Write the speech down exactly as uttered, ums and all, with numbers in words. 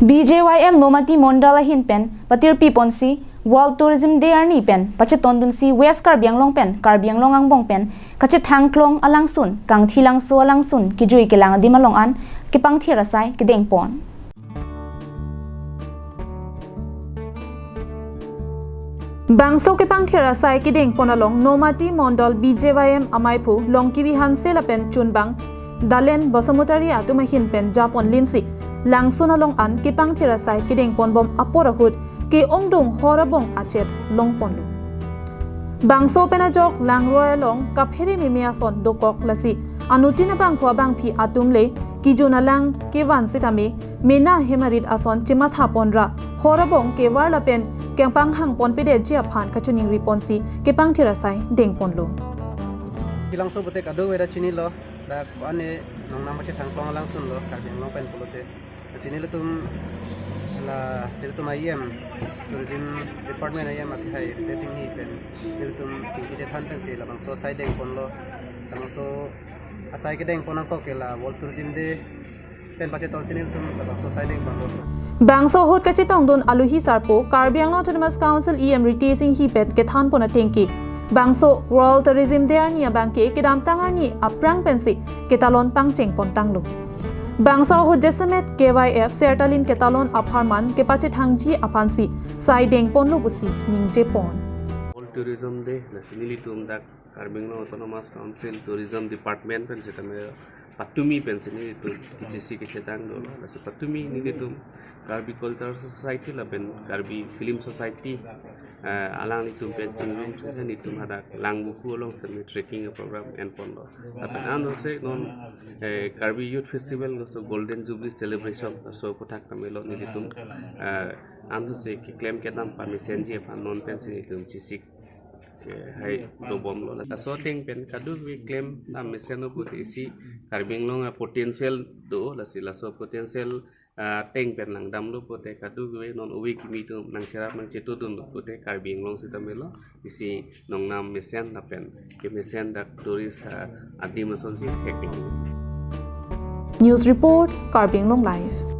B J Y M Nomati Mondal ahin pen patirpi ponsi World Tourism Day arni pen pachetondunsi West Karbi Anglong pen Karbi Anglong angbong pen kachethangklong alangsun, Kangthilangso alangsun, kejui kelang adim along an kepangthir asai kedeng pon. Bangso kepangthir asai kedeng pon along Nomati Mondal B J Y M amaiphu Longkiri Hanse lapen chunbang Dalen Basumatary atum ahin pen japon linsi langsun along an kepangthir asai kedeng pon bom apor ahut ke-ongdung hor abong achet long ponlo. Bangso pen ajok langroi along kaphere meme ason dokok lasi anuttin abangphu abangphi atum le kejun alang kevan sitame mena hemarit ason chematha ponra hor abong kevar lapen kangpanghang ponpedetji aphan kachiningri ponsi kepangthir asai deng ponlo. Kangthilangso pute kadokave ta chinilo, dak ane nongnam pachethangklong alangsunlo, Karbi Anglong pen pulote. Lasi nelitum la, nelitum E M, Tourism Department E M akhai Ritesh Enghi pen nelitum chingki chethan pensi labangso asai deng ponlo, labangso asai kedeng pon angkok ke la World Tourism Day pen pachetonsi nelitum labangso asai deng ponlo. Bangso ahut kachetongdun aluhi sarpo Karbi Anglong Autonomous Council E M Ritesh Enghi pen kethan pon atengke, bangso World Tourism Day arni abangke kedamtang arni aphrang pensi ketalon pangcheng pontanglo. Bangso ahut jasemet K Y F sertalin ketalon apharman kepachethangji aphansi asai deng ponlo pusi ningje pon. World Tourism Day, lasi nelitum dak Karbi Anglong Autonomous Council Tourism Department pen sitame patumi pensi nelitum kechisi kechetang dolo. Lasi patumi nelitum Karbi Cultural Society lapen Karbi Film Society, eh, alanglitum pen chingrum sese nelitum hadak Langvoku along semi trekking program en ponlo. Lapen anose non, eh, Karbi Youth Festival laso Golden Jubilee Celebration laso aphuthak tame lo nelitum, eh, anose keklem kedam pamesenji aphan non pensi nelitum chisi ke hai dobomlo. Laso ateng pen kadokave klem dam mesenlo pute isi Karbi Anglong apotential do, lasi laso potential, ah, ateng pen langdamlo pute kadokave non ove kimi atum nangcherap nangchetodunlo pute Karbi Anglong sitame lo isi nongnam mesen lapen kemesen dak tourist, ah, adim asonsi theklong. News report, Karbi Anglong Live.